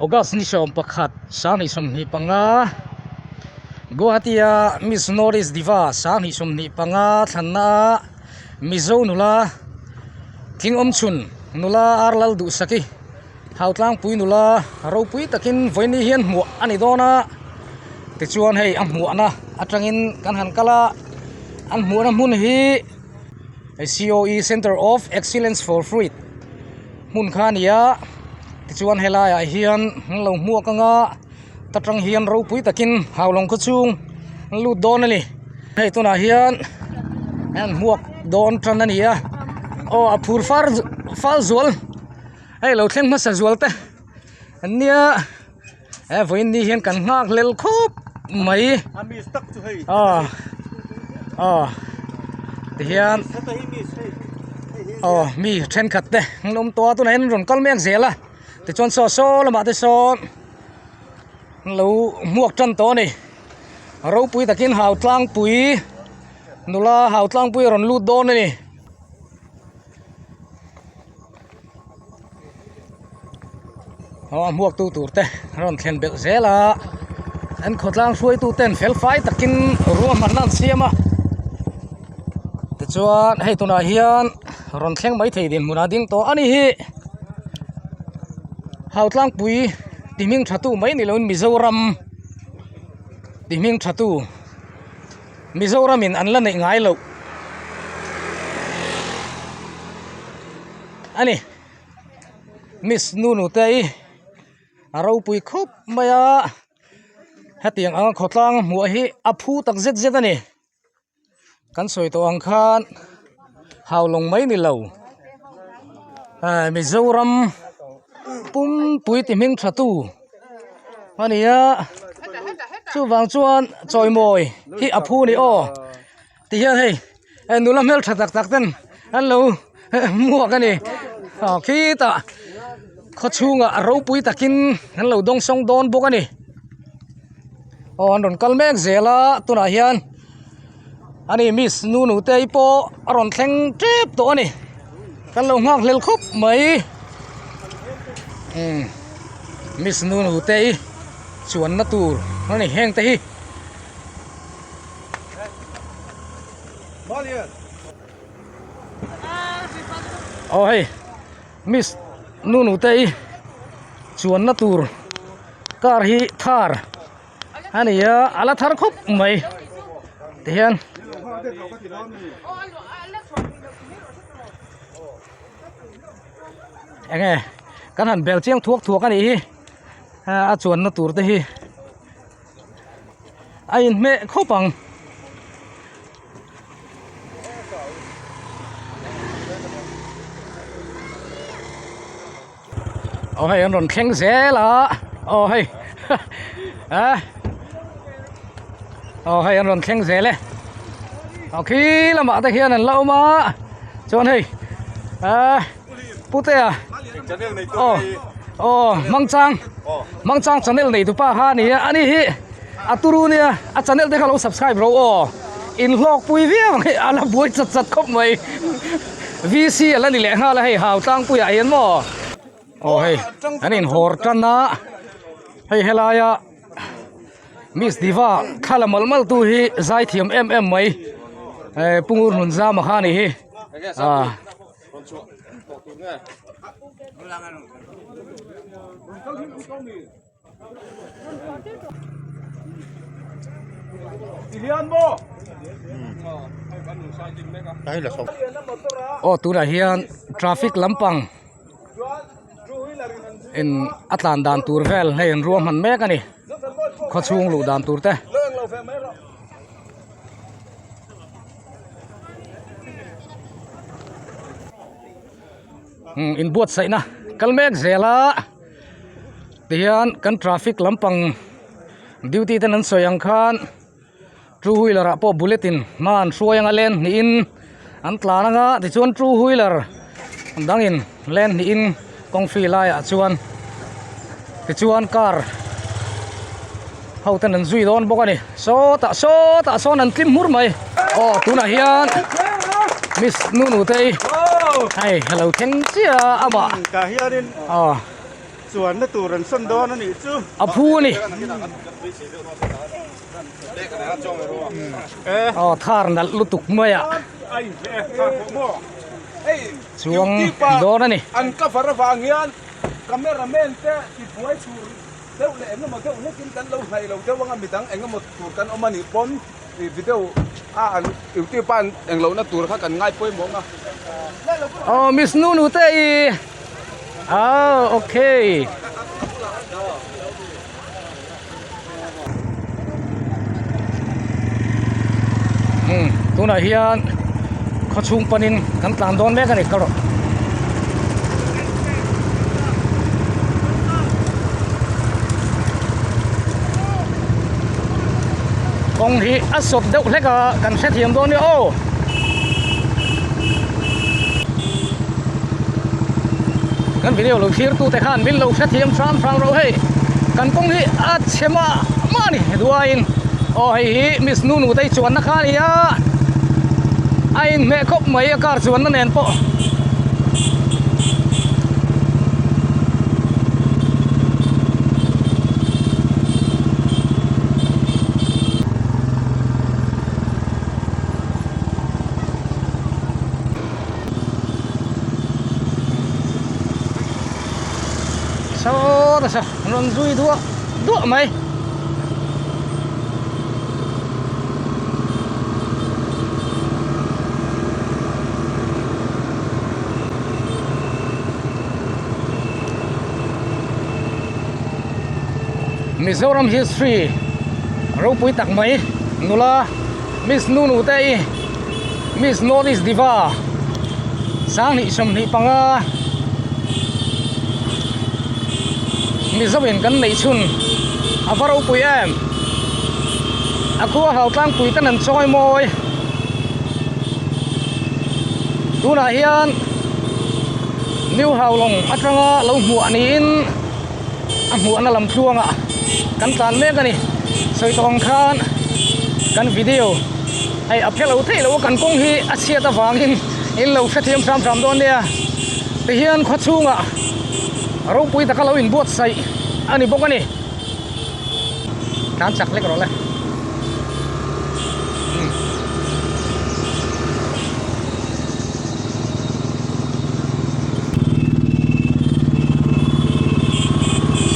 August ni 11 2025 Guwahati a Miss North East Diva 2025 thlanna a Mizo nula thing awm chhun nula ar lal duhsaki Hautlangpui nula ropui takin vawiin hian hmuah a ni dawn a tichuan hei a hmuahna atangin kan han kal a an hmuahna hmun hi C O E Centre of Excellence for Fruit hmun kha a ni a tichuan helaiah hian an lo hmuak ang a ta tang hian ropui takin haulawng khaw chhung an lut dawn a ni hei tunah hian an hmuak dawn tan a ni a aw a phur far fal zual hei lo thleng hmasa zual te an nia he vawiin ni hian kan nghak hlel khawp mai aw aw tihian aw mi thenkhat te an awm tawh a tunah hian an rawn kal mek zel a tichuan saw saw lamah te sawn an lo hmuak tan tawh a ni ropui takin hau tlangpui nula hau tlangpui a rawn lut dawn a ni. Aw a hmuak tu tur te a rawn thlen belh zel a an khawtlang hruaitu ten fel fai takin ruahmanna an siam a tichuan hei tunah hian rawn thleng mai thei dinhmun a ding tawh a ni hi Hautlangpui ti hming tha tu mai ni loin Mizoram ti hming tha tu. Mizoramin an la neih ngai loh a ni Miss Nunu te hi a ropui khawp mai a hetiang anga khawtlang hmuh hi a phu tak zet zet a ni kan sawi tawh ang khan haulawng mai ni lo Mizoram pumpui ti hming tha tu. A ni a chuvang chuan chawimawi hi a phu a ni aw ti hian hei hei nula hmel tha tak tak ten an lo hmuak a ni aw khitah khaw chhungah a ropui takin an lo dawng sawng dawn bawk a ni aw an rawn kal mek zel a tunah hian a ni miss nu nu te pawh a rawn thleng tep tawh a ni. Kan lo nghak hlel khawp mai miss nu nu te hi chuanna tur a ni heng te hi. Aw hei miss nu nu te hi chuanna tur car hi thar. A ni a a la thar khawp mai tihian eng nge kan han bel chiang thuak thuak a nih hi a chuanna tur te hi a inhmeh khawp ang. Aw hei an rawn thleng zel a aw hei a aw hei an rawn thleng zel e aw khi lamah te hian an la awm a chuan hei a putea aw aw mangchang mangchang channel nei tupa kha a ni a ani hi a turu nia a channel te kha lo subscribe ro aw in hlawk pui viau ang hei a la buai chat chat khawp mai. VC a la ni leh nghal a hei hau tlangpuiah hian maw aw hei an inhawr tan a hei helaia Miss Diva thla la malh malh tu hi zai thiam em em mai eh Pu Ngur Hnun Zama kha a ni hi ah. Aw tunah hian traffic lampang in a tlan dan tur vel hei an ruahman mek a ni khawchhung luh dan tur te. Inbuatsaihna kal mek zel a. Tihian kan traffic lampang duty ten an sawi ang khan two wheeler ah pawh bullet in hma an hruai anga lane hnih in an tlan anga tichuan two wheeler dang in lane hnih in kawng free lai ah chuan tichuan car ho ten an zui dawn bawk a ni sawtah sawtah sawn an tlim hmur mai aw tunah hian miss nu nu te hi hei a lo thleng chiah a amah aw. Chuanna tur an sawn dawn a nih chu. A phu a ni. Aw thar nalh lutuk mai a. Chuang dawn a ni. An cover avang hian cameraman te tibuai chhur deuh leh engemaw deuh hlekin kan lo hnaih lo deuh anga midang engemaw tur kan awm a nih pawn ih video a an youtube a an englohna tur kha kan ngai pawimawh ang a. Aw Miss Nunu te i aw okay. Umm tunah hian khawchhung panin kan tlan dawn mek a ni ka rawh. Kawng hi a sawt deuh hlek a kan hrethiam dawn nia aw. Kan video lo thlir tute khan min lo hrethiam hram hram ro hei kan kawng hi a chhe mah mah a ni duaiin aw hei hi miss nu nu te chuanna kha a ni a a inhmeh khawp mai a car chuanna nen pawh. Saw ta saw an rawn zui duah duah mai. Mizoram history ropui tak mai nula Miss Nunu te i Miss North East Diva 20 25 Mizoin kan neih chhun a va ropui em a khua hau tlangpui ten an chawi mawi tunah hian New Haulawng atanga lo hmuah niin a hmuahna lam tluangah kan tlan mek a ni sawi tawh ang khan kan video hei a phe lo theih loh a kan kawng hi a chhiat avangin in lo hrethiam hram hram dawn nia tihian khaw chhungah ropui taka lo inbuatsaih a ni bawk a ni tlan chak hlek rawh le.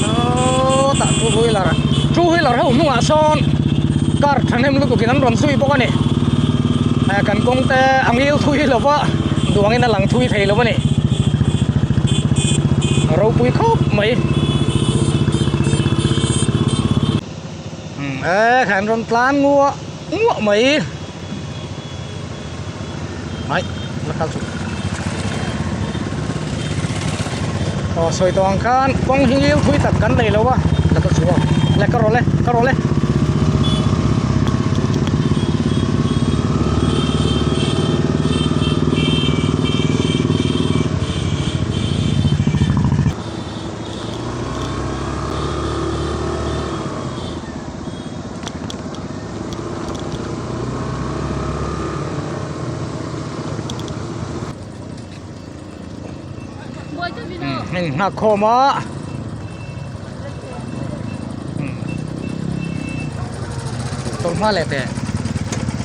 Sawtah two wheeler two wheeler ho hnungah sawn car thahnem lutuk in an rawn zui bawk a ni eh kan kawng te a ngil thui lo va duangin a lang thui thei lo a ni ropui khawp mai eh khan rawn tlan nguah nguah mai. Mai la kal chu. Aw sawi tawh ang khan kawng hi ngil thui tak kan nei lo a la ka chu a le ka rawh le ka rawh le. Heng nghak khawm a tawlh hma leh teh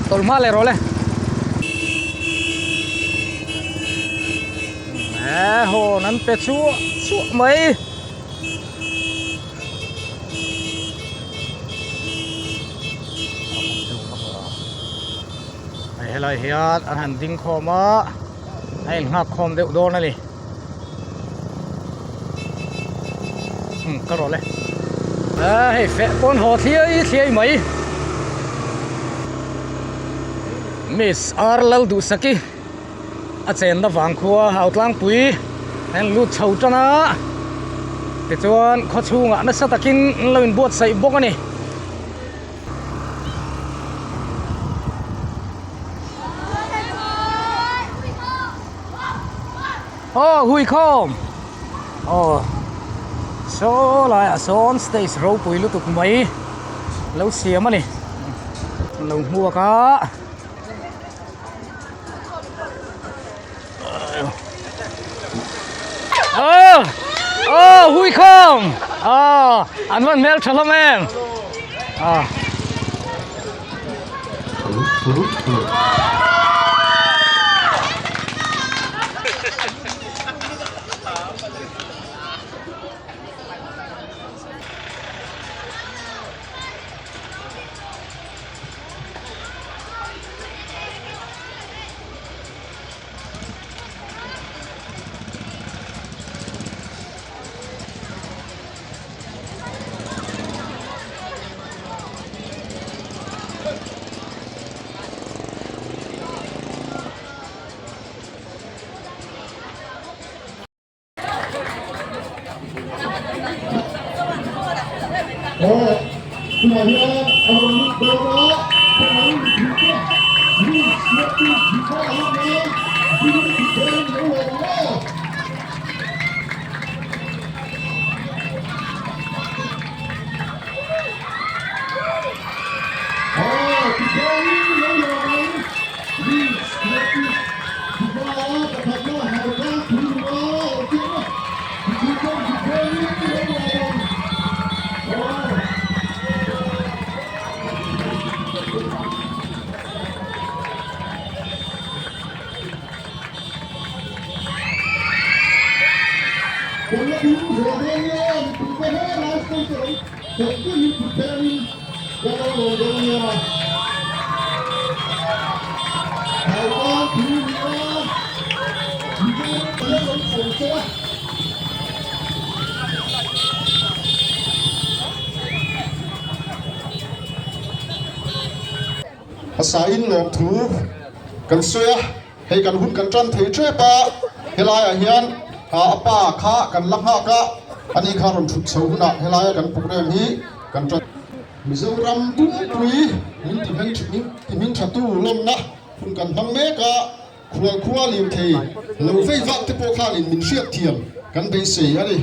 tawlh hma leh rawh le eh hawn an pe chuah chuah mai. Hei helai hian an han ding khawm a a in nghak khawm deuh dawn a ni umm ka rawh le a hei feh pawn haw thliai thliai mai miss ar lal duhsaki a chenna vang khua hau tlangpui a in lut chho tan a tichuan khaw chhungah nasa takin an lo inbuatsaih bawk a ni. Aw hui khawm aw saw laiah sawn stage ropui lutuk mai lo siam a ni lo hmuak a. Aw huikhawm aw an van hmel tha hlawm em aw. Hmasain lawmthu kan sawi a, hei kan hun kan tan thei tep a, helaiah hian a pa kha kan la nghak a, ani kha rawn thut chho hunah helaia kan program hi kan tan. Mizoram pumpui min ti hming tha tu lawmna hun kan hmang mek a, khual khua lirthei lo vei vak te pawh khanin min hriat thiam kan beisei a ni.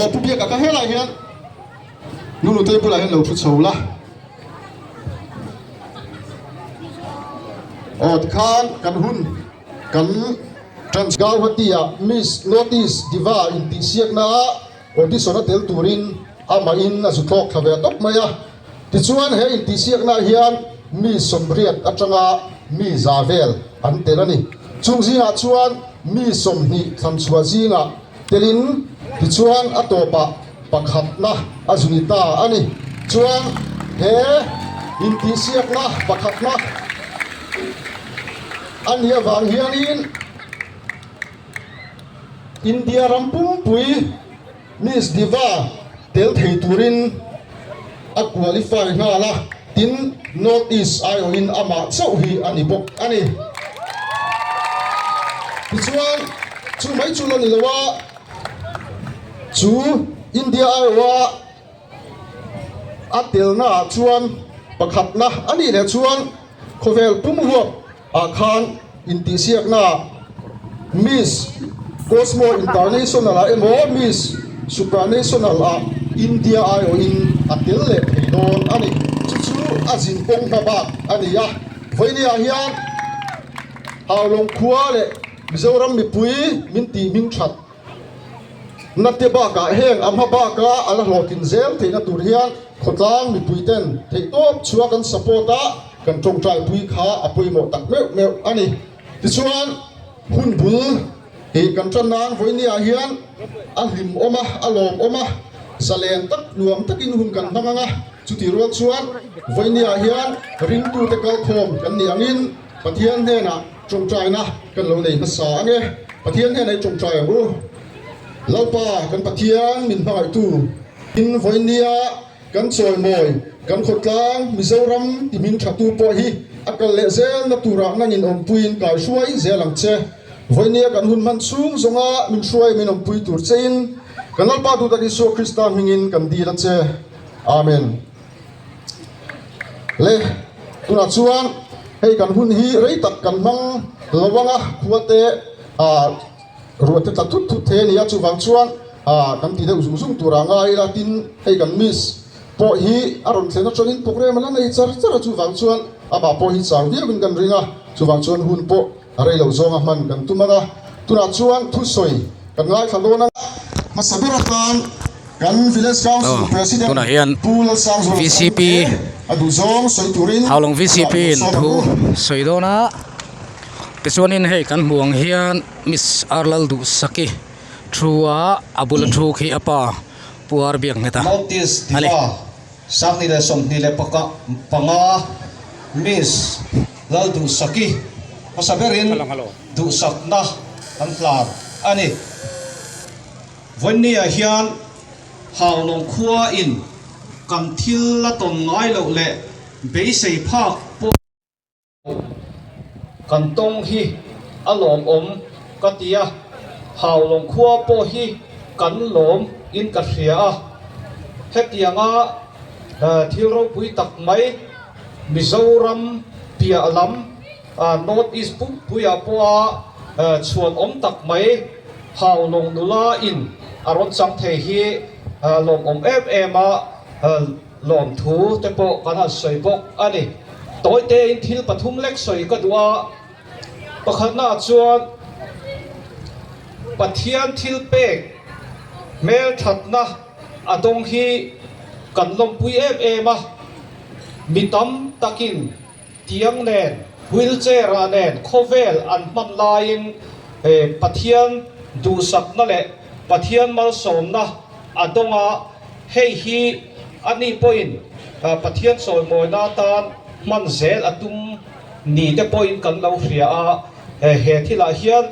Aw Pu Biaka ka helai hian Nunu te bulah hian lo thu chho la. Aw tikhan kan hun kan Trans Gauhati ah Miss North East Diva intihsiakna ah audition a tel turin amahin a zu thlawk thla ve tawp mai a. Tichuan he intihsiaknaah hian mi 80 atanga mi za vel an tel a ni. Chung zingah chuan mi 20 thlanchhuah zingah telin tichuan a tawpah pakhatna a zu ni ta a ni. Chuan he intihsiakna pakhatna a nih avang hianin India ram pumpui Miss Diva tel thei turin a qualify nghal a, tin North East aiawhin amah chauh hi a ni bawk a ni. Tichuan, chu mai chu la ni lo a, chu India aiawha a telnaah chuan pakhatna a nih leh chuan khawvel pum huap ah khan intihsiakna Miss Cosmo International ah emaw Miss Supranational ah India aiawhin a tel leh thei dawn a ni. Chu chu a zin kawng hma bak a ni a. Vawinia hian Haulawng khua leh Mizoram mipui min tih hming that Na te bakah heng a hma baka a la hlawhtlin zel theihna tur hian khawtlang mipui ten theihtawp chhuah kan support a, kan tawngtaipui kha a pawimawh tak meuh meuh a ni. Tichuan, hun bul hi kan tan nan vawinia hian a hlim awm a, a lawm awm a, zalen tak nuam takin hun kan hmang ang a, chutih rual chuan vawinia hian ringtute kalkhawm kan nih angin Pathian hnenah tawngtaina kan lo nei hmasa ang e. Pathian hnenah i tawngtai ang u. Lalpa kan Pathian min hmangaihtu in vawinia kan chawimawi kan khawtlang Mizoram ti hming thatu pawh hi a kal leh zelna turah nangin awmpuiin kai hruai zel ang che. Vawinia kan hun hman chhung zawnga min hruai min awmpui tur chein kan Lalpa duhtak Isua Krista hmingin kan dil a che. Amen. Le, tunah chuan hei kan hun hi rei tak kan hmang lo ang a, khua te ah ruah te tla thut thut thei a ni a, chuvang chuan. Ah kan ti deuh zung zung tur ah ngai ila tin hei kan miss pawh hi a rawn thlen atangin program a la nei char char a chuvang chuan amah pawh hi chau viau in kan ring a chuvang chuan hun pawh a rei lo zawng a hman kan tum ang a tunah chuan thusawi kan ngaithla dawn a. Hmasa ber atan kan Village Council President Tunah hian Pu Lalsangzuala chuan VCP a duhzawng sawi turin Haulawng VCP tunah in sawm thu ang u. sawi dawn a tichuanin hei kan hmuh ang hian Miss Arlalduhsaki Thu a, a bula thu khi a pa Pu Ar Biak nghet a. Notice A ni. Diva, 2025 Miss Lalduhsaki hmasa berin duhsakna an hlan a ni. Vawinia hian Haulawng khua in kan thil la tawn ngai loh leh beisei phak pawh Kan tawng hi a lawmawm ka ti a, Haulawng khua pawh hi kan lawm in ka hria a. Hetianga thil ropui tak mai Mizoram piah lam North East pumpuiah pawha chhuan awm tak mai Haulawng nula in a rawn chang thei hi lawmawm em em a. Lawmthu te pawh kan han sawi bawk a ni. Tawi tein thil pathum lek sawi ka duh a, pakhatnaah chuan Pathian thil pek hmelthatna a dawng hi kan lawmpui em em a, mi tam takin tiang nen, wheelchair ah nen khawvel an hman laiin Pathian duhsakna leh Pathian malsawmna a dawng a, hei hi a ni pawhin Pathian chawimawina atan hman zel a tum ni te pawhin kan lo hria a, he thilah hian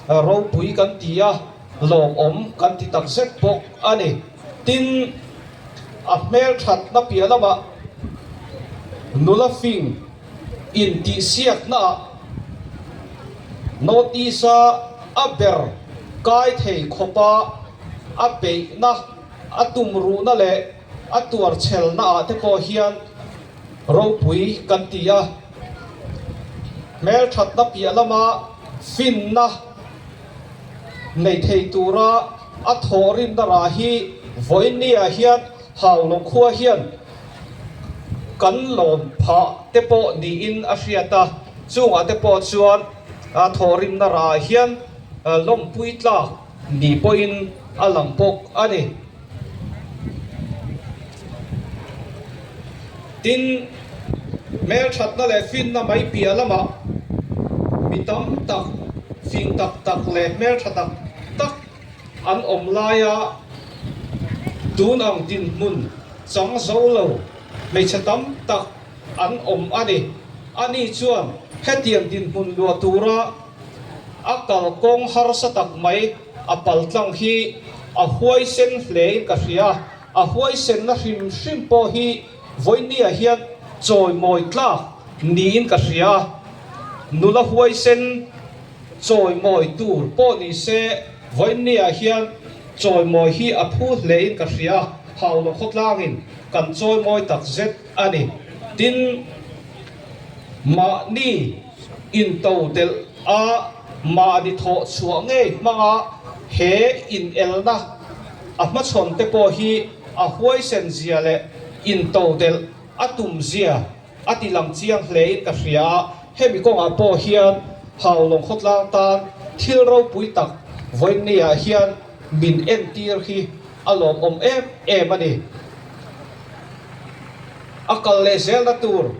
ropui kan ti a, lawmawm kan ti tak zet bawk a ni. Tin, a hmelthatna piah lamah nula fing intihsiaknaah North East-a a ber kai thei khawpa a beihna, a tumruhna leh a tuarchhelnaah te pawh hian ropui kan ti a. Hmelthatna piah lama finna nei thei tura a thawhrimna rah hi vawiinniah hian Haulawng khua hian kan lawm phah te pawh niin a hriat a, chungah te pawh chuan a thawhrimna rah hian lawmpui tlak ni pawhin a lang bawk a ni. Tin, hmelthatna leh finna mai piah lamah mi tam tak, fing tak tak leh hmeltha tak tak an awm laia tun ang dinhmun chang zo lo hmeichhe tam tak an awm a ni. Ani chuan hetiang dinhmun luah tura a kalkawng harsa tak mai a paltlang hi a huaisen hlein ka hria. A huaisenna hrim hrim pawh hi vawinia hian chawimawi tlak niin ka hria. Nula huaisen Chawimawi tur pawh ni se, vawiinniah hian chawimawi hi a phu hlein ka hria, Haulo khawtlangin kan chawimawi tak zet a ni. Tin, mahni intodelh a mahni thawh chhuah ngei hmanga he inelna a hmachhawn te pawh hi a huaisen zia leh intodelh a tum zia A ti lang chiang hlein ka hria a, hemi kawngah pawh hian Haulawng khawtlang tan thil ropui tak vawiinniah hian min entir hi a lawmawm em em a ni. A kal leh zelna tur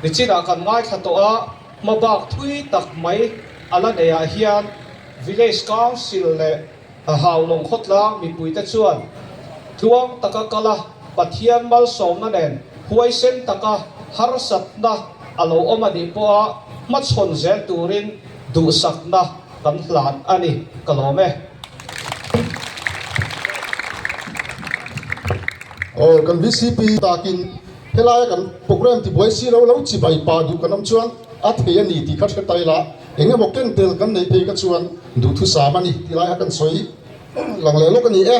nichinah kan ngaithla tawh a, hmabak thui tak mai a la neihah hian Village Council leh Haulawng khawtlang mipuite chuan tluang taka kal a, Pathian malsawmna nen huaisen taka harsatna a lo awm a nih pawha hmachhawn zel turin duhsakna kan hlan a ni. Ka lawm e. Aw kan VCP takin helaia kan program tibuai si lo lo chibai pah duh kan awm chuan a thei a ni tih kha hre ta ila. Eng emaw ken tel kan neih phei kha chuan duhthusam a ni ti lai kha kan sawi lang leh lawk a ni e.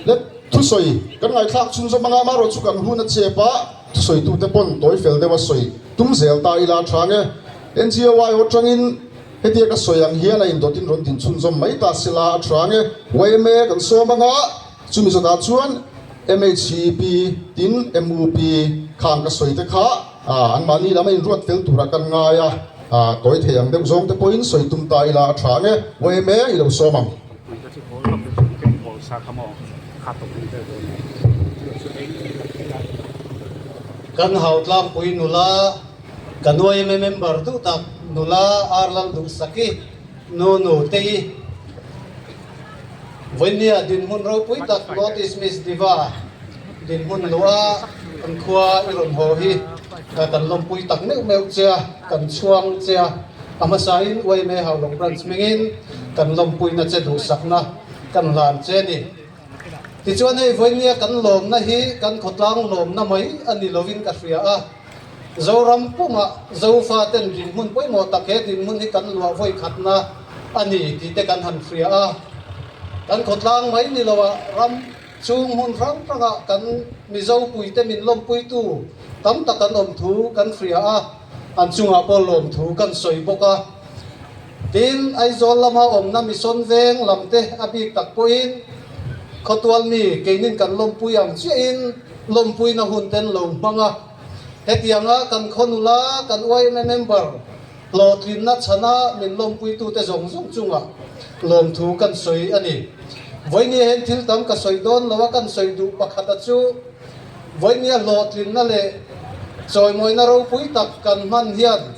Le thusawi kan ngaihthlak chhung zawm anga amaherawh chu kan hun a chep a, thusawitute pawn tawi fel deuh a sawi tum zel ta ila a tha nge. NGO aiawh atangin. Hetia ka sawi ang hian a indawtin rawn din chhunzawm mai ta sela a tha nge? Yma kan sawm anga chumi zawtah chuan MHCP tin MUP khang ka sawi te kha anmahni lam a inruat fel turah kan ngai a, tawi thei ang deuh zawng te pawhin sawi tum ta ila a tha nge? Yma i lo sawm ang. Kan hautlangpui nula Ka nuaime member duh tak nula Arlal Duhsaki nu nu Tei Vawinia dinhmun ropui tak North East Miss Diva dinhmun luah kan khua i rawn haw hi kan lawmpui tak meuh meuh che a, kan chhuang che a, a hmasain YMA Haulawng Branch hmingin kan lawmpuina che duhsakna kan hlan che a ni. Tichuan hei Vawinia kan lawmna hi kan khawtlang lawmna mai a ni lovin ka hria a. Zoram pumah Zofa ten dinhmun pawimawh tak he dinhmun hi kan luah vawi khatna a ni tih te kan han hria a. Kan khawtlang mai ni loah ram chhung hmun hrang hrangah kan Mizo puite min lawmpuitu tam tak an awm thu kan hria a, an chungah pawh lawmthu kan sawi bawk a. Tin, Aizawl lama awmna Mission veng lam te a bik tak pawhin khawtual mi keinin kan lawmpui ang chiahin lawmpuina hun ten lo hmang a. Hetianga kan khaw nula, kan yma member hlawhtlinna chhana min lawmpuitute zawng zawng chungah lawmthu kan sawi a ni. Vawinia hian thil tam ka sawi dawn lo a, kan sawi duh pakhata chu vawinia hlawhtlinna leh chawimawina ropui tak kan hman hian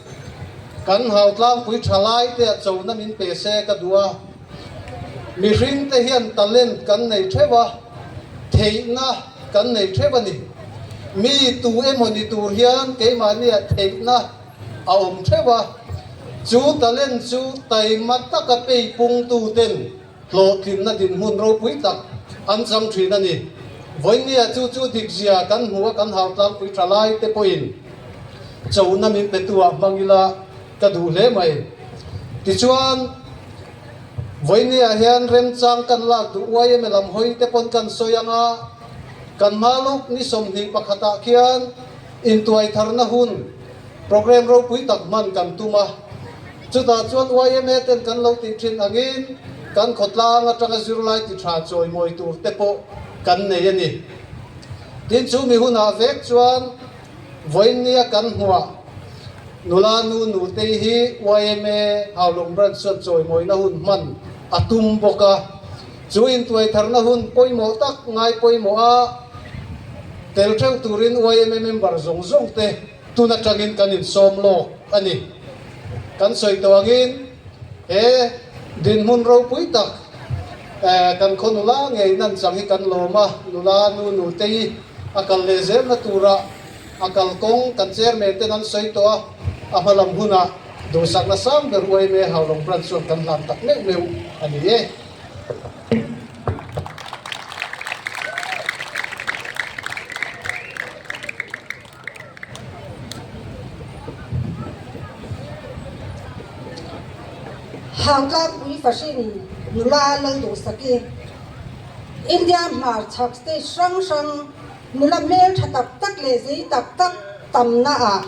Kan hautlangpui tha lai te a chona min pe se ka duh a, mihring te hian talent kan nei theuh a, theihna kan nei theuh a ni. Mi tu emaw ni tur hian keimahnia theihna a awm theuh a, chu talent chu taima taka peipungtu ten hlawhtlinna dinhmun ropui tak an chang thin a ni. Vawinia chu chu dikzia kan hmu a, kan hautlangpui tha lai te pawhin chona min petu ah hmang ila ka duh hle mai. Tichuan, vawinia hian remchang kan lak duh uai emaw lam hawi te pawn kan sawi ang a, kan hma luk ni 21 ah khian intuai tharna hun Programme ropui tak hman kan tum a, chutah chuan yma ten kan lo tih thin angin kan khawtlang atanga zirlai ti tha chawimawi tur te pawh kan nei a ni. Tin, chu mi hunah vek chuan vawiinnia kan hmuah nula nu nutei hi yma Haulawng Branch chuan chawimawina hun hman a tum bawk a, chu intuai tharna hun pawimawh tak ngai pawimawh a tel theuh turin yma member zawng zawng te Tun atangin kan insawm lawk a ni. Kan sawi tawh angin he dinhmun ropui tak kan khaw nula ngei nan chang hi kan lawm a, nula nu nutei a kal leh zelna turah a kalkawng kan chairman ten an sawi tawh a, a hma lam hunah duhsakna sang ber yma Haulawng Branch chuan kan hlan tak meuh meuh a ni e. Hangtlangpui fahrin nula Lalduhsaki, India hmarchhak state hrang hrang nula hmeltha tak tak leh zei tak tak tamna ah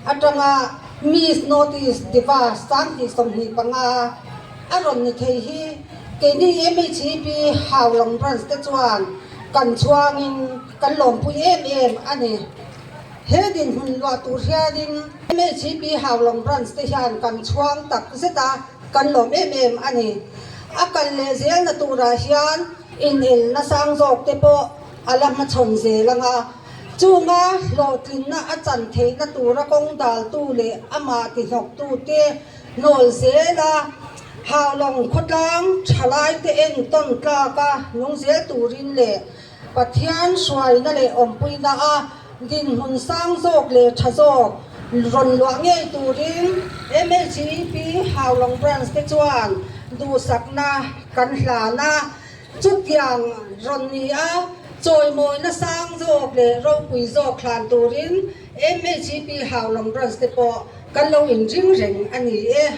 atanga Miss North East Diva 2025 a rawn ni thei hi keini MHEP Haulawng Branch te chuan kan chhuangin Kan lawmpui em em a ni. He dinhmun luah tur hianin MHP Haulawng Branch te hian kan chhuang tak zet a, kan lawm em em a ni. A kal leh zelna turah hian inelna sang zawk te pawh a la hmachhawn zel ang a, chunga hlawhtlinna a chan theihna tura kawng daltu leh amah tihnawktu te hnawl zel a, Haulawng khawtlang thalaite entawn tlaka nung zel turin leh Pathian hruaina leh awmpuina a dinhmun sang zawk leh tha zawk rawn luah ngei turin MHEP Haulawng Branch te chuan duhsakna kan hlan a, chutiang rawn ni a chawimawina sang zawk leh ropui zawk hlan turin MHEP Haulawng Branch te pawh kan lo inring reng a ni e.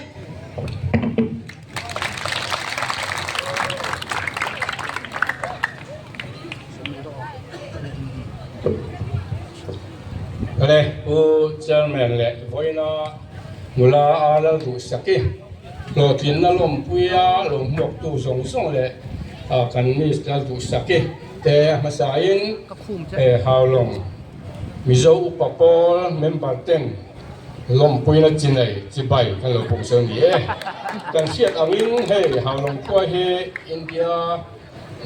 Awle, Pu Chairman leh vawiina nula a Lalduhsaki. Hlawhtlinna lawmpuia lo hmuaktu zawng zawng leh kan Miss Lalduhsaki te a hmasain Haulawng Mizo Upa Pawl member ten lawmpuina chi nei chibai kan lo pawm sawi ni e. Kan hriat angin hei Haulawng khua hi India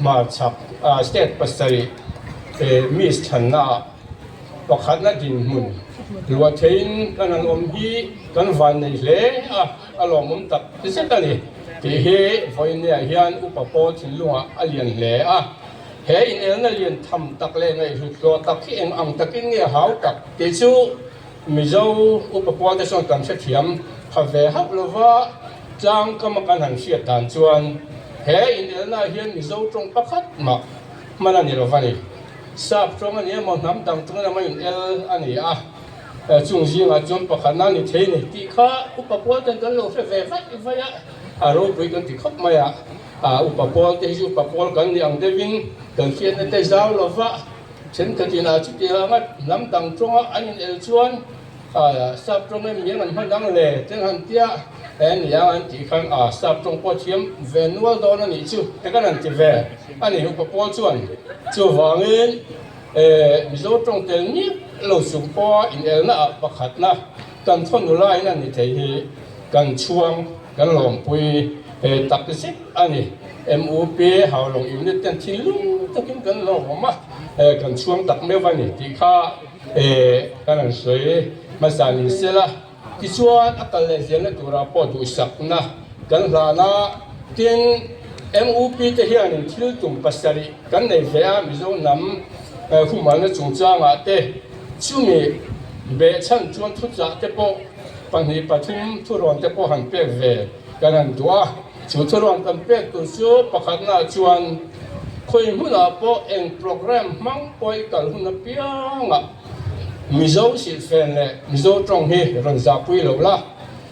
hmarchhak state pasarih Miss thlannaah pakhatna dinhmun luah theiin kan han awm hi kan vannei hle a, a lawmawm tak zet a ni tih hi vawiinniah hian upa pawl thinlungah a lian hle a. He inelna lian tham tak leh ngaihhlut hlawh tak hi eng ang takin nge hau tak tih chu Mizo upa pawl te chuan kan hrethiam pha ve hauh lova, tlang kama kan han hriat dan chuan he inelnaah hian Mizo tawng pakhat mah hman a ni lova ni. Sap tawng a ni emaw hnam dang tawng emaw in el a ni a, chung zingah chuan pakhatna ni thei ni tih kha upa pawl ten kan lo hre ve vaih vaih a, a ropui kan ti khawp mai a, upa pawl te hi chu upa pawl kan ni ang deuhin kan hriatna te zau lova thenkhat inah chutiang anga hnam dang tawnga an in el chuan Sap tawng em miang an hman ang le ten han tia he niang an tih khan a sap tawng pawh thiam ve nual dawn a nih chu te kan han ti ve a ni upa pawl chuan chuvangin Mizo tawng tel miah lo chung pawha inelna ah pakhatna kan thawn nula in a ni thei hi kan chhuang kan lawmpui tak zet a ni. MUP Haulawng unit ten thinlung takin kan lawm a kan chhuang tak meuh a ni tih kha Kan han sawi hmasa ni sela, tichuan a kal leh zelna turah pawh duhsakna kan hlan a, tin MUP te hianin thil tum pasarih kan nei ve a, Mizo hnam humalna chungchangah te chumi behchhan chuan thuchah te pawh pahnih pathum thurawn te pawh han pek ve kan han duh a, chu thurawn kan pek tur chu pakhatnaah chuan Khawi hmunah pawh eng program hmang pawh i kal hun apiangah Mizo silhfen leh Mizo tawng hi rawn zahpui lo la,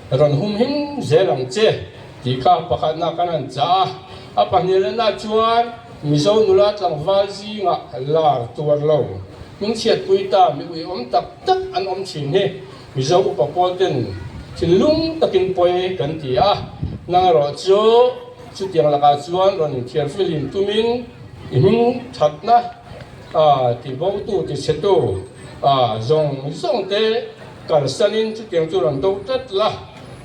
rawn hum him zel ang che tih kha pakhatna kan han chah a. A pahnihna chuan Mizo nula tlangval zingah lar tuar lo, hmingchhiatpui ta mi uiawm tak tak an awm thin hi Mizo upa pawl ten thinlung takin pawi kan ti a, nang erawh chu Chutiang lakah chuan rawn inthiar filim tumin i hming thatna tibotu, tichhetu zawng zawng te kalsanin chutiang chu rawn do tlat la,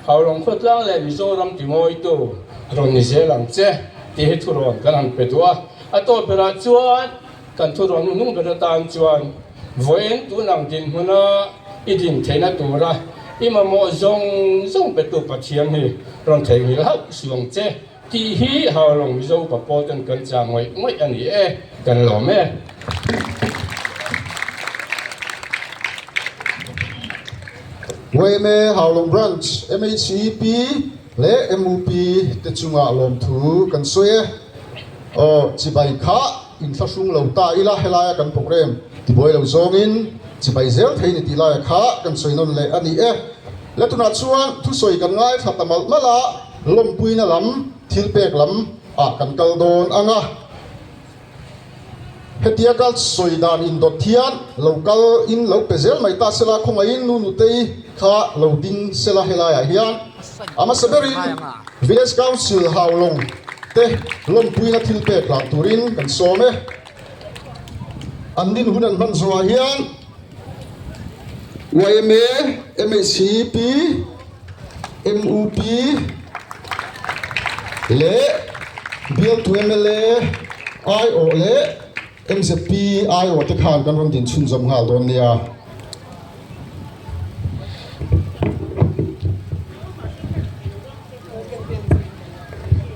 Haulawng khawtlang leh Mizoram timawitu rawn ni zel ang che tih hi thurawn kan han pe duh a. A tawp berah chuan kan thurawn hnung ber atan chuan vawiin tun ang dinhmuna i din theihna tura I mamawh zawng zawng petu Pathian hi rawn theihnghilh hauh suh ang che tih hi Haulawng Mizo upa pawl ten kan chah ngawih ngawih a ni e, kan lawm e. Yma Haulawng Branch MHCP leh MUP te chungah lawmthu kan sawi e. Aw chibai kha inthlahrung lo ta ila helaia kan program tibuai lo zawngin Chibai zel thei ni tih laia kha kan sawi nawn leh a ni e. Le tunah chuan thusawi kan ngaithla ta malh malh a, lawmpuina lam, thil pek lam ah kan kal dawn ang a. Hetia ka sawi dan indawt hian lo kal in lo pe zel mai ta sela, khawngaihin nu nutei kha lo ding sela helaiah hian a hmasa berin Village Council Haulawng te lawmpuina thil pek hlan turin kan sawm e. An din hun an hman zawhah hian yma, MHCP, MUP leh bialtu mla aiawh leh MZP aiawh te khan kan rawn din chhunzawm nghal dawn nia.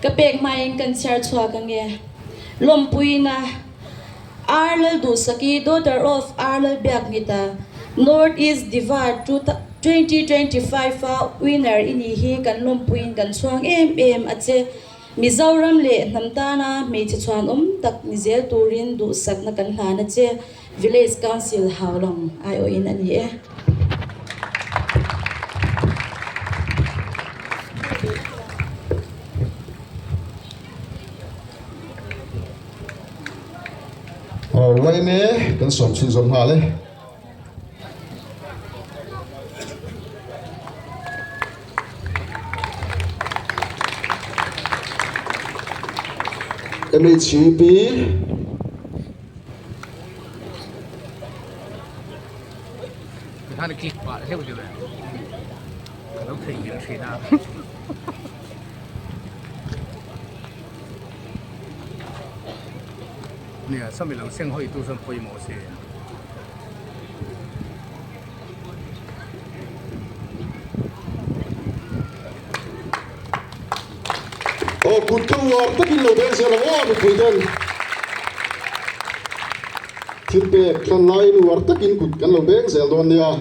Ka pek hmain kan chhiar chhuak ange. Lawmpuina, Ar Lalduhsaki, daughter of Ar Lalbiakngita, North East Diva 2025 a winner i nih hi kan lawmpuiin kan chhuang em em a che. Mizoram leh hnam tana hmeichhe chhuanawm tak ni zel turin duhsakna kan hlan a che. Village Council Haulawng aiawhin a ni e. Aw Uaime kan sawm chhun zawm nghal e. MHCP Tikhan click pah zeuh zeuh e. Ka lo theihnghilh thin a. Nia sawmi lo seng hawi tu chuan pawimawh se. Aw kut ka uar takin lo beng zel ang aw mipui ten thil pek thlan laiin uar takin kut kan lo beng zel dawn nia.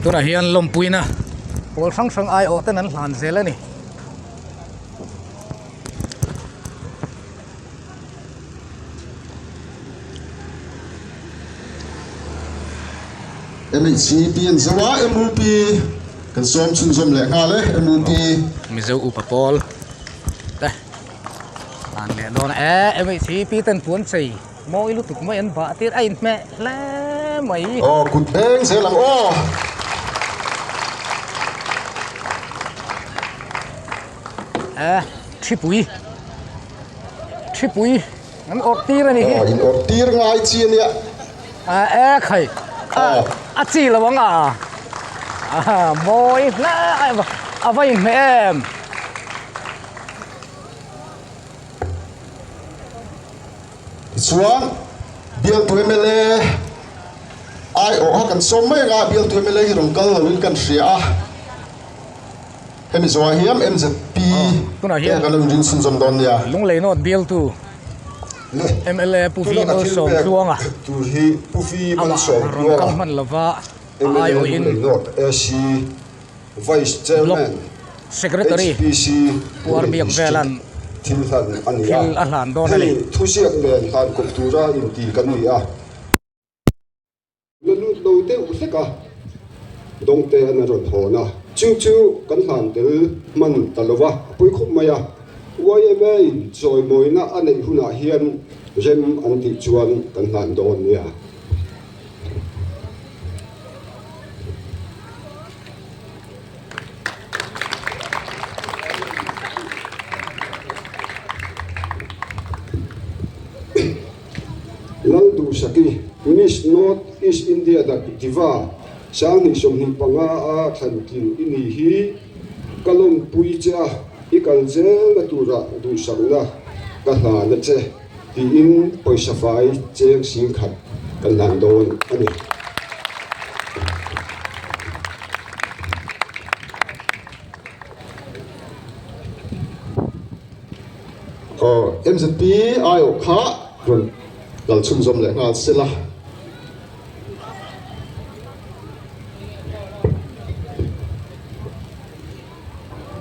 Tunah hian lawmpuina pawl hrang hrang aiawh ten an hlan zel a ni. MHCP an zo a, MUP kan sawm chhunzawm leh nghal e, MUP. Mizo upa pawl te an leh dawn a, e MHCP ten puan chei mawi lutuk mai an bah tir a inhmeh hle mai. Aw kut beng zel ang aw. E thipui thipui an awrh tir a ni hi. Aw in awrh tir ngai chi a nia. A e khai a a chi lo ang a a mawi hle a va inhmeh em. Tichuan bialtu mla aiawh a kan sawm mai anga bialtu mla hi rawn kal loin kan hria a. Hemi zawhah hian MZP te kan lo inring chhunzawm dawn nia. Lunglei North bialtu mla Pu Vi Malsawmtluanga amah rawn kal hman lova a aiawhin Block Secretary Pu Arbiak Velan thil a hlan dawn a ni. La lut lo deuh hlek a, dawngte an rawn hawn a, chu chu kan hlan tel hman ta lo va, a pawi khawp mai a. YMA in chawimawina a neih hunah hian rem an tih chuan kan hlan dawn nia. Lalduhsaki, Miss North East India dak Diva 2025 a thlan tlin i ni hi ka lawmpui che a, i kal zelna tura duhsakna ka hlan a che tiin pawisa fai cheng singkhat kan hlan dawn a ni. Aw MZP aiawh kha rawn kal chhunzawm leh nghal se la.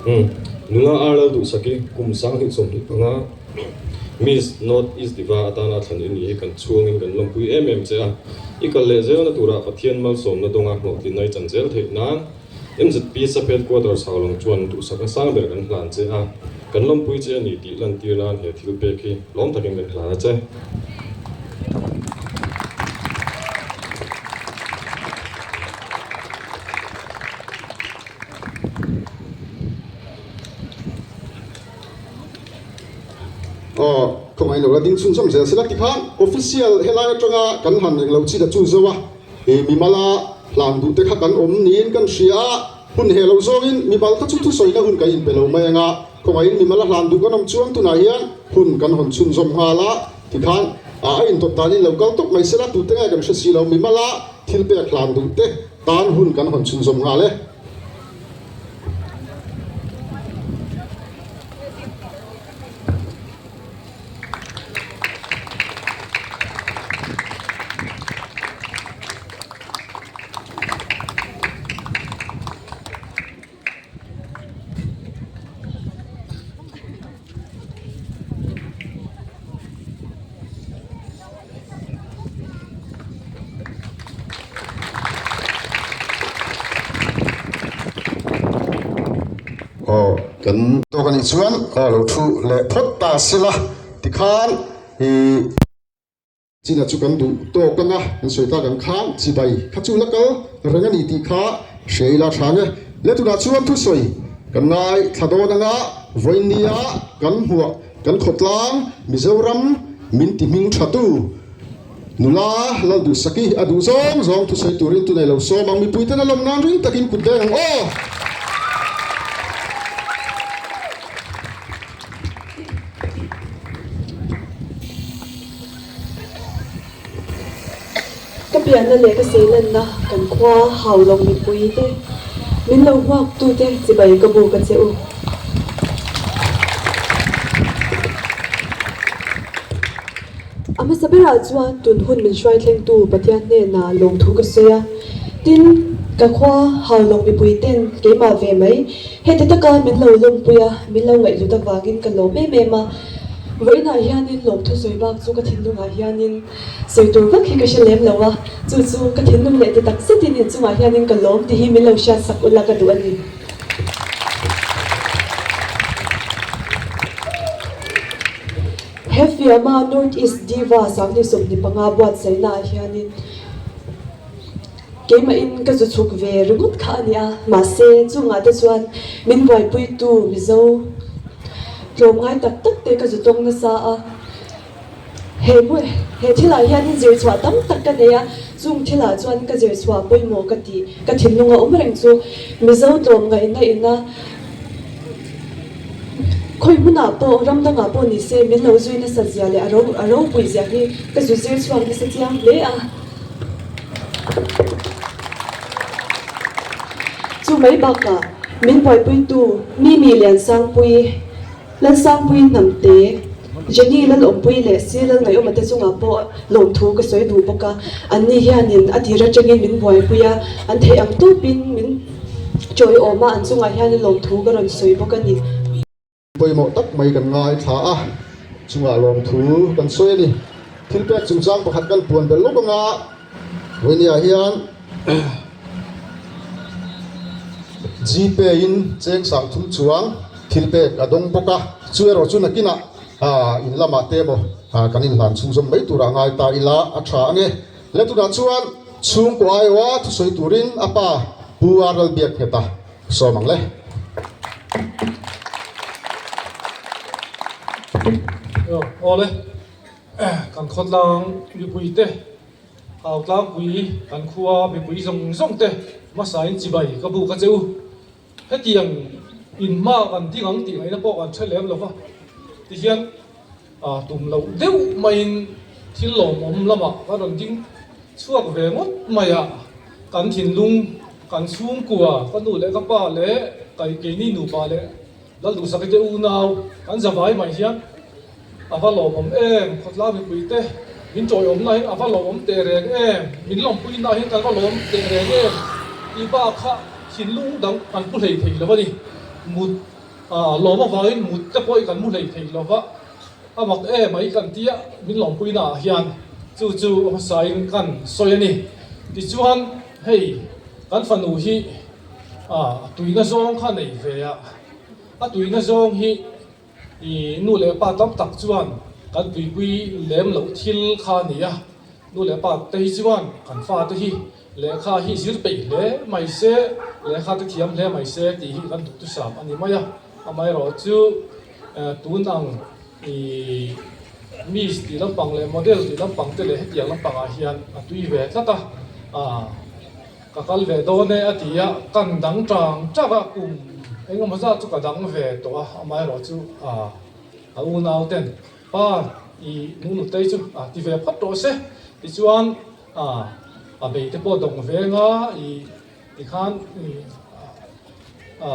Umm nula ar lal duhsaki kum 2025 Miss North East Diva atana thlan i ni hi kan chhungin kan lawmpui em em che a, i kal leh zelna turah Pathian malsawmna dawnga hlawhtlinna i chan zel theih nan. MZP Sub Headquarters Haulawng chuan duhsakna sang ber kan hlan che a, kan lawmpui che a ni tih lantir nan he thil pek hi lawm takin kan hlan a che. Aw, khawngaih lo la ding chhunzawm zel sela tikhan official helai atanga kan han englo chi ta chu zo a. He mimala hlan duh te kha kan awm niin kan hria a, hun heh lo zawngin mimal kha chu thusawina hun kan inpe lo mai ang a, khawngaihin mimala hlan duh kan awm chuang tunah hian hun kan hawn chhunzawm nghal a, tikhan a intawp danin lo kal tawp mai sela tute nge kan hre si lo, mimala thil pek hlan duh te tan hun kan hawn chhunzawm nghal e. Aw kan tawk anih chuan aw lo thu leh phawt ta sela tikhan ih china chu kan duh tawk anga kan sawi tak ang khan chibai kha chu la kal. reng a ni tih kha hria ila tha nge. Le tunah chuan thusawi kan ngai thla dawn anga vawinia kan hmuah kan khawtlang Mizoram min ti hming tha tu nula Lalduhsaki a duh zawng zawng thusawi turin tunei lo sawm ang mipui ten a lawm nan ring takin kut deng ang aw. Ka pianna leh ka seilanna kan khua Haulawng mipui te, min lo hmuaktute chibai ka buk a che u. A hmasa berah chuan tun hun min hruai thlengtu Pathian hnenah lawmthu ka sawi a, tin, ka khua Haulawng mipui ten keimah ve mai heti taka min lo lawmpui a, min lo ngaihhlut avangin ka lawm em em a. Vawiinah hianin lawmthu sawi bak chu ka thinlungah hianin sawi tur vak hi ka hre lem lo a, chu chu ka thinlung leh ti tak zetin inchungah hianin ka lawm tih hi min lo hriat sak ula ka duh a ni. He fiama North East Diva 2025 buatsaihnaah hianin Keimahin ka zu chhuk ve ringawt kha a nia, mahse chungah te chuan min buaipuitu Mizo tlawmngai tak tak te ka zu tawng nasa a. He hmun he thilah hianin zir chhuah tam tak ka nei a, chung thilah chuan ka zir chhuah pawimawh ka tih ka thinlung a awm reng chu Mizo tlawmngaihna ina khawi hmunah pawh ram dangah pawh ni se min lo zui nasa zia leh a ro a ropui zia hi ka zu zir chhuak nasa chiang hle a. Chu mai bakah min buaipuitu Mimi Liansangpui, Lalsangpui Hnamte, Jenny Lalawmpui leh Sir Lalngaihawma te chungah pawh lawmthu ka sawi duh bawk a, anni hianin a tir atangin min buaipui a, an theih ang tawpin min chawiawm a, an chungah hianin lawmthu ka rawn sawi bawk a ni. Pawimawh tak mai kan ngaithla a, chungah lawmthu kan sawi a ni. Thil pek chungchang pakhat kan puan belh lawk anga vawinia hian Gpay in cheng sang thum chuang thil pek a dawng bawk a, chu erawh chu nakinah in lamah te emaw kan inhlan chhungzawm mai turah ngai ta ila a tha ange. Le tunah chuan chhungkaw aiawha thusawi turin a pa Pu Arnold Biakngheta Sawm ang le. Aw le, kan khawtlang mipui te, Hautlangpui kan khua mipui zawng zawng te hmasain chibai ka buk a che u. Hetiang in hma kan ding ang tih ngaihna pawh kan hre lem lo va, tihian tum loh deuh maiin thil lawmawm lamah kan rawn ding chhuak ve ngawt mai a, kan thinlung, kan chhungkua, ka nu leh ka pa leh kai keini nupa leh Lalduhsaki te unau kan zavai mai hian a va lawmawm em, khawtlang mipui te min tawiawmna hian a va lawmawm teh reng em, min lawmpuina hian kan va lawm teh reng em tih bak kha thinlung dang kan pu hlei thei lo a ni. Mut lawm avangin mut te pawh hi kan mu hlei thei lo va. A mak em mai kan tia min lawmpui naah hian chu chu hmasain kan sawi a ni. Tichuan hei kan fanu hi a tuina zawng kha nei ve a, a tuina zawng hi i nu leh pa tam tak chuan kan tuipui lem loh thil kha a ni a, nu leh pa te hi chuan kan fate hi lehkha hi zir peih hle mai se, lehkha te thiam hle mai se tih hi kan duhthusam a ni mai a, amaherawhchu. Tun ang i Miss tih lampang leh model tih lampang te leh hetiang lampangah hian a tui ve tlat a, ka kal ve dawn e a ti a, kan dang tang tang a, kum engemaw zat chu ka dang ve tawh a, amaherawh chu a unau ten pa i nunutei chu a ti ve phawt tawh se tichuan a bei te pawh dawng veng a i Tikhan a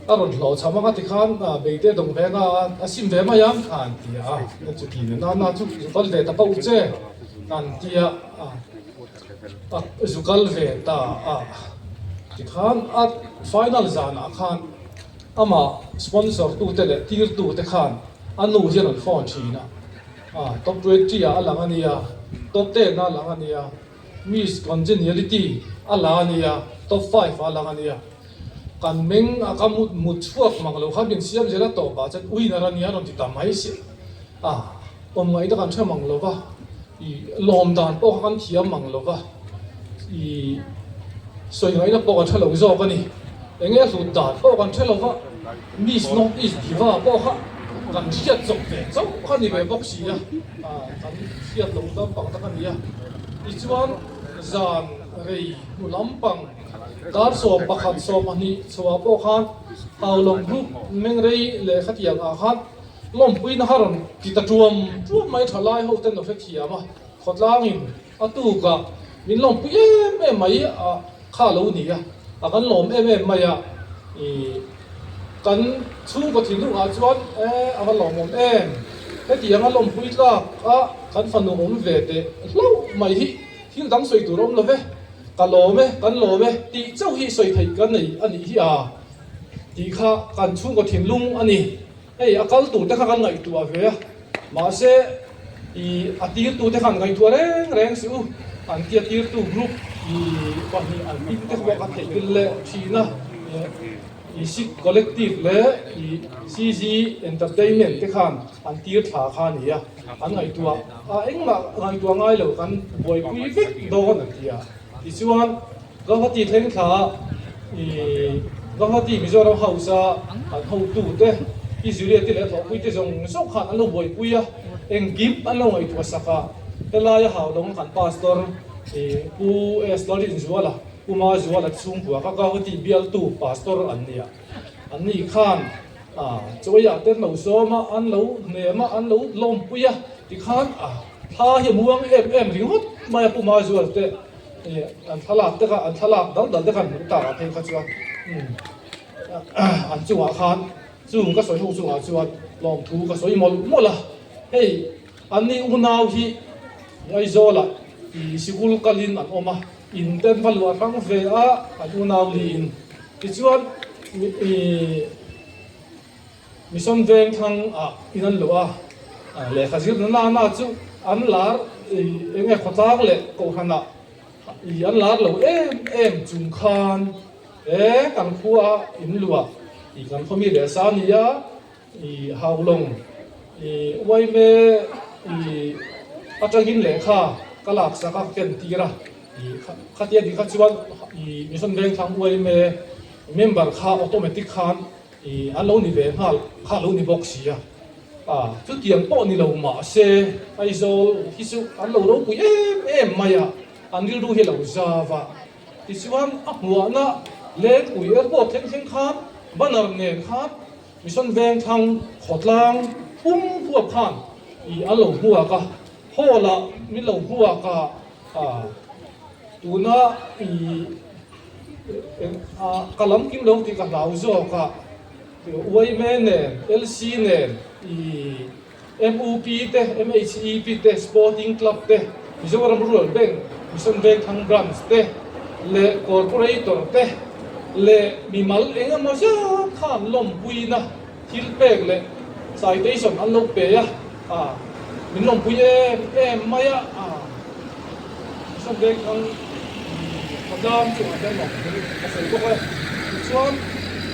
a rawn hlawh cham anga tikhan beite dawng ve anga a sim ve mai ang kha an ti a, chuti na na chu zu kal ve ta pauh che an ti a, a zu kal ve ta a, tikhan a final zanah khan amah sponsor tute leh tirtute khan a nu hian an phone thin a, top 20 ah a lang a nia, top 10 ah a lang a nia. Miss Congeniality a la a nia, top 5 a lang a nia. Kan meng a ka mut mut chhuak mang lo kha min siam zel a tawp ah chuan winner a nia a rawn ti ta mai si a, awm ngaihna kan hre mang lo va, i lawm dan pawh kha kan thiam mang lo va. I sawi ngaihna pawh kan hre lo zawk a ni. Enge hlut dan pawh kan hre lo va, Miss North East Diva pawh kha kan hriat chawp ve chauh kha ni ve bawk si a, kan hriat loh lampang tak a ni a. Tichuan zan rei hnu lampang kar 11 20 chhoah pawh khan Haulawng Group mengrei leh khatiang ah khan lawmpuina kha rawn ti ta tuam tuam mai thalai ho ten lo hrethiam a, khawtlangin A tukah min lawmpui em em mai a kha lo ni a, a kan lawm em em mai a, ih kan chhungkaw thinlungah chuan e a va lawmawm em, hetianga lawmpui tlak a kan fanu awm ve teh hlauh mai hi thil dang sawi tur a awm lo ve, ka lawm e, kan lawm e tih chauh hi sawi theih ka nei a nih hi a tih kha kan chhungkaw thinlung a ni. Hei a kal tur te kha kan ngaihtuah ve a, mahse ih a tirtu te khan ngaihtuah reng reng si u, an tia tirtu group ih pahnih an hming te pawh ka theih bil leh thin a, ih Sikh Collective leh ih CG Entertainment te khan an tir thla kha a ni a, an ngaihtuah a engmah ngaihtuah ngai lo kan buaipui vek dawn an ti a, tichuan. Guwahati thleng thla i Guwahati Mizoram House a an hotute i Juliet-i leh a thawhpuite zawng zawng khan an lo buaipui a, engkim an lo ngaihtuah sak a, helaia Haulawng kan Pastor i Pu S. Lalrinzuala, Pu Mazuala chhungkua kha Guwahati bialtu Pastor an ni a, an ni khan chawiah te an lo sawm a, an lo hnem a, an lo lawmpui a, tikhan thla hi a muang em em ringawt mai a Pu Mazuala te. An thlalak te kha an thlalak dal dal te khan hmuh tak ah phei kha chuan an chungah khan chung ka sawi ho chungah chuan lawmthu ka sawi mawlh mawlh a, hei an ni unau hi Aizawlah ih sikul kalin an awm a, in te an va luah hrang ve a an unau liin tichuan ih. Mission veng thlang ah in an luh a, lehkha zir na na na chu an lar eng nge khawtlang leh kohhran ah i an lar lo em em chung khan he kan khua ah in luh ah i kan khaw mi leh sa nia i Haulawng i Uaime i atangin lehkha ka lak sak a ka ken tir a i khatia ti kha chuan i Mission veng thlang Uaime member kha automatic khan I an lo ni ve nghal kha lo ni bawk si a, a chutiang pawh ni lo mah se Aizawl hi chu an lo ropui em em mai a, an rilru hi a lo zau a. Tichuan a hmuahna Lengpui Airport thleng thleng khan banner nen khan Mission Vengthlang khawtlang pum huap khan i an lo hmuak a, hall ah min lo hmuak a, a tuna i Ka lam kim lo tih ka hlau zawk a, UIMA nen, LC nen, MUP te, MHEP te, Sporting Club te, Mizoram Rural Bank, Mission Vengthlang Branch te leh Corporator te leh mimal eng emaw zat khan lawmpuina thil pek leh citation an lo pe a, min lawmpui em em mai a. Mission Vengthlang khawtlang chungah hian lawmthu a sawi bawk a, tichuan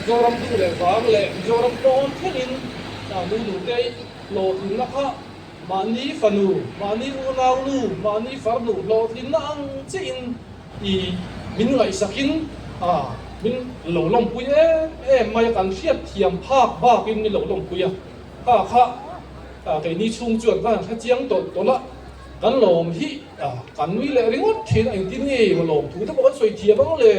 Mizoram duh leh vang leh Mizoram pawn thlengin nu nute hlawhtlinna kha mahni fanu, mahni unau nu, mahni farnu hlawhtlinna ang chiahin i min ngaihsakin min lo lawmpui em em mai a, kan hriatthiam phak bakin min lo lawmpui a, kha kha keini chhung chuan ka han hrechiang tawlh tawlh a. Kan lawm hi kan nui leh ringawt thin a, engtin nge maw lawm thu te pawh kan sawi thiam ang le,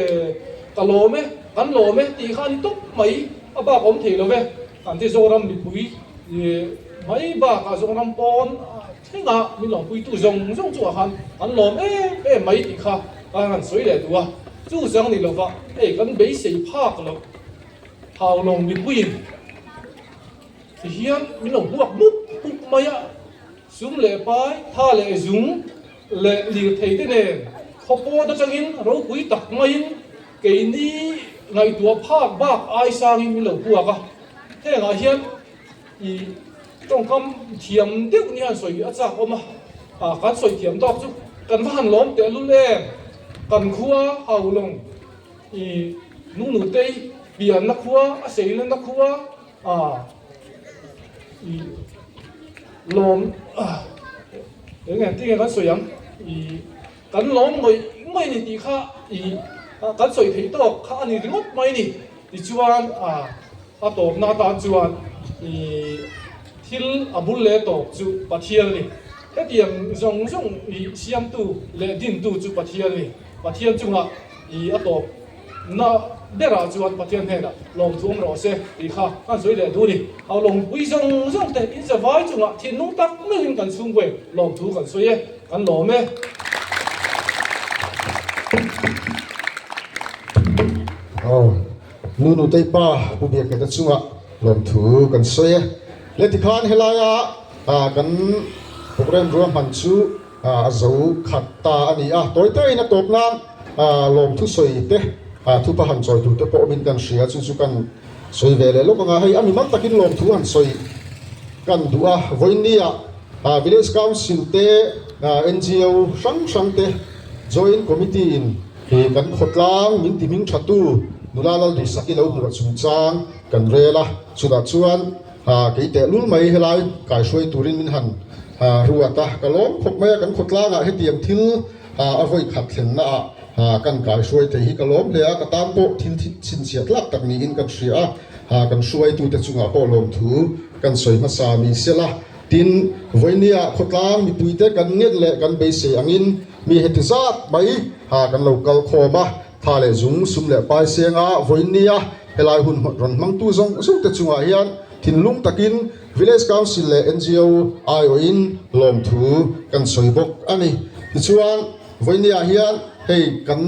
ka lawm e, kan lawm e tih kha a ni tawp mai, a bak awm thei lo ve, kan ti Zoram mipui mai bakah Zoram pawn thlengah min lawmpuitu zawng zawng chungah khan kan lawm em em mai tih kha ka han sawi leh duh a, chu chang ni lova hei kan beisei phak loh Haulawng mipuiin tihian min lo hmuak mup mup mai a. Sum leh pai, tha leh zung leh lirthei te nen khawpawn atangin ropui tak maiin keini ngaihtuah phak bak ai sangin min lo puak a. Hengah hian i tawngkam thiam deuh ni han sawi a chak awm a, kan sawi thiam tawk chu kan va han lawm tehlul em, kan khua Haulawng i Nunutei pianna khua a seilenna khua A i lawm eng nge tinge kan sawi ang i kan lawm ngawih mai a ni tih kha ih kan sawi theih tawk kha a ni ringawt mai a ni. Tichuan a tawpna atan chuan ih thil a bul leh tawp chu Pathian a ni. Hetiang zawng zawng ih siamtu leh dintu chu Pathian a ni. Pathian chungah ih a tawp na berah chuan Pathian hnenah lawmthu awm rawh se tih kha kan sawi leh duh a ni. A lawngpui zawng zawng te in zavai chungah thinlung tak meuhin kan chhungkuai lawmthu kan sawi e, kan lawm e. Aw, nu nutei pa Pu Biakngheta chungah lawmthu kan sawi e. Le tikhan helaia kan programme ruahman chu A zo khat ta a ni a, tawi tawiin a tawp nan lawmthu sawi te, thupa han chawi tur te pawh awmin kan hria, chu chu kan sawi ve leh lawk ang a, hei a mimal takin lawmthu han sawi kan duh a, vawiinnia Village Council te, NGO hrang hrang te, Joint Committee in kan khawtlang min ti hming thatu nula Lalduhsaki lo hmuh chungchang kan rel a, chutah chuan Kei teh lul mai helai kaihruai turin min han ruat a, ka lawm khawp mai a, kan khawtlangah hetiang thil a vawi khat thlenna ah kan kaihruai thei hi ka lawm hle a, ka tan pawh thil chhinchhiah tlak tak niin kan hria a, kan hruaitute chungah pawh lawmthu kan sawi hmasa ni sela, tin vawinia khawtlang mipuite kan nget leh kan beisei angin mi heti zat mai kan lo kal khawm a. Tha leh zung, sum leh pai senga vawiinnia helai hun rawn hmangtu zawng zawng te chungah hian thinlung takin Village Council leh NGO aiawhin lawmthu kan sawi bawk a ni. Tichuan, vawiinniah hian hei kan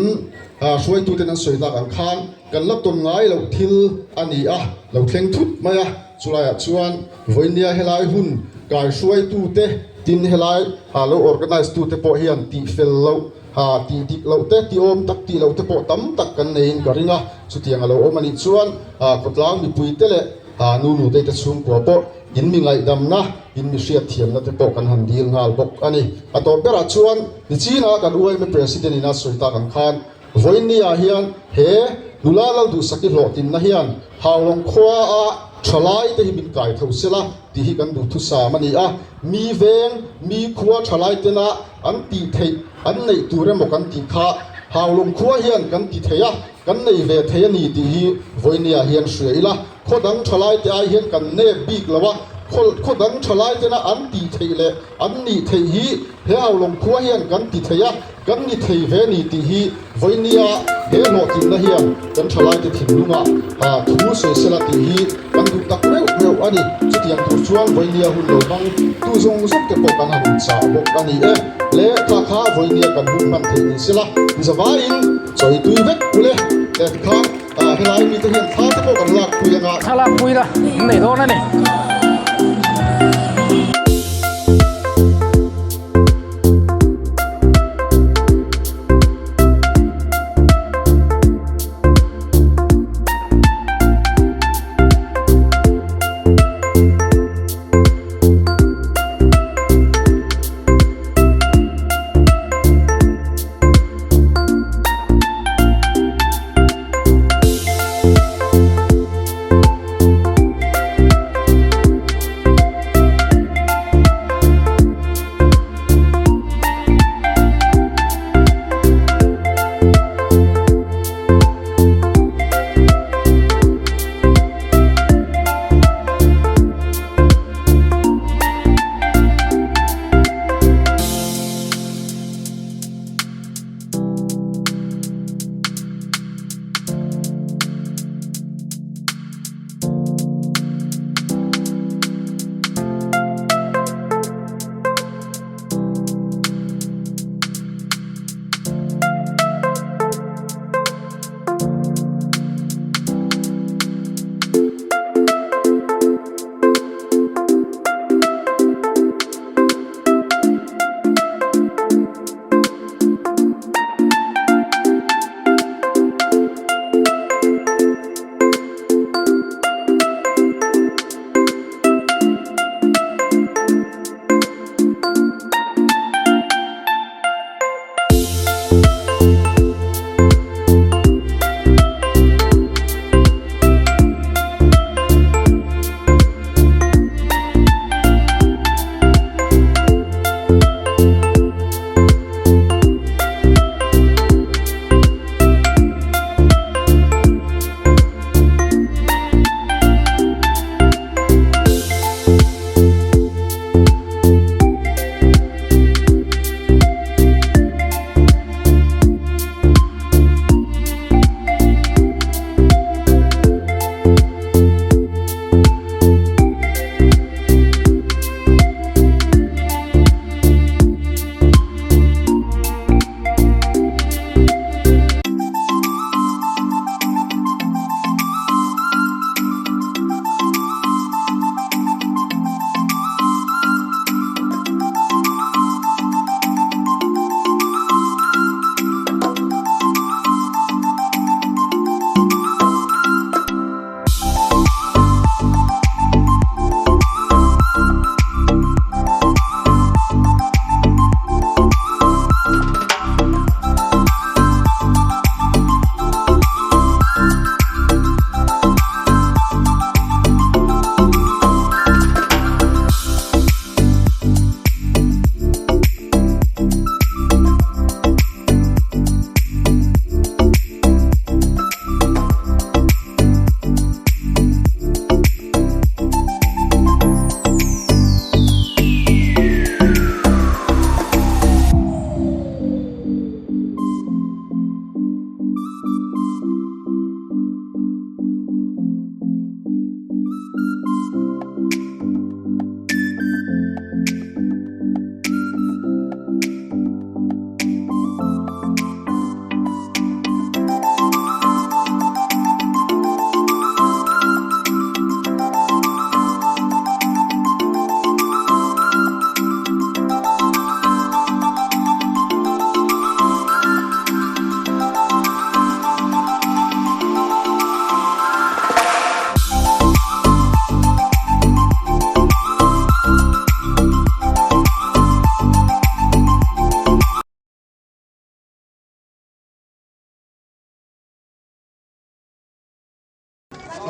hruaituten an sawi tak ang khan kan la tawn ngai loh thil a ni a, lo thleng thut mai a, chulaiah chuan vawiinnia helai hun kaihruaitute tin helai lo organise tute pawh hian tihfel loh Ha, tih dik loh te, tih awm tak tih loh te pawh tam tak kan neiin ka ring a, chutiang a lo awm a nih chuan khawtlang mipui te leh nu nutei te chhungkua pawh in mi ngaihdamna, in mi hriatthiamna te pawh kan han dil nghal bawk a ni. A tawp berah chuan nichina kan UIMA President in a sawi tak ang khan vawiinni ah hian he nula Lalduhsaki hlawhtlinna hian Haulawng khua a thalai te hi min kai tho sela tih hi kan duhthusam a ni a, mi veng, mi khua thalai tena An tih theih, an neih tur emaw kan tih kha Haulawng khua hian kan ti thei a, kan nei ve thei a ni tih hi vawinia hian hria ila, khaw dang thalai te ai hian kan nep bik lo a, khaw dang thalai tena an tih theih leh an nih theih hi he Haulawng khua hian kan ti thei a, kan ni thei ve a ni tih hi vawinia he hlawhtlinna hian kan thalai te thinlungah thu sawi sela tih hi Kan duh tak meuh meuh a ni. Chutiang tur chuan vawinia hun lo hmang tu zawng zawng te pawh kan han inchah bawk a ni e. Le kha kha vawinia kan hun hman theih ni sela, nizavaiin chawi tui vek ule. Le tikhan helai mite hian thla te pawh kan lak pui anga. Thla lak pui la, an nei dawn a ni.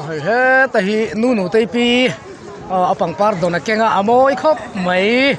Hei heta hi nu nu tei pi a pangpar dawn a keng a a mawi khawp mai.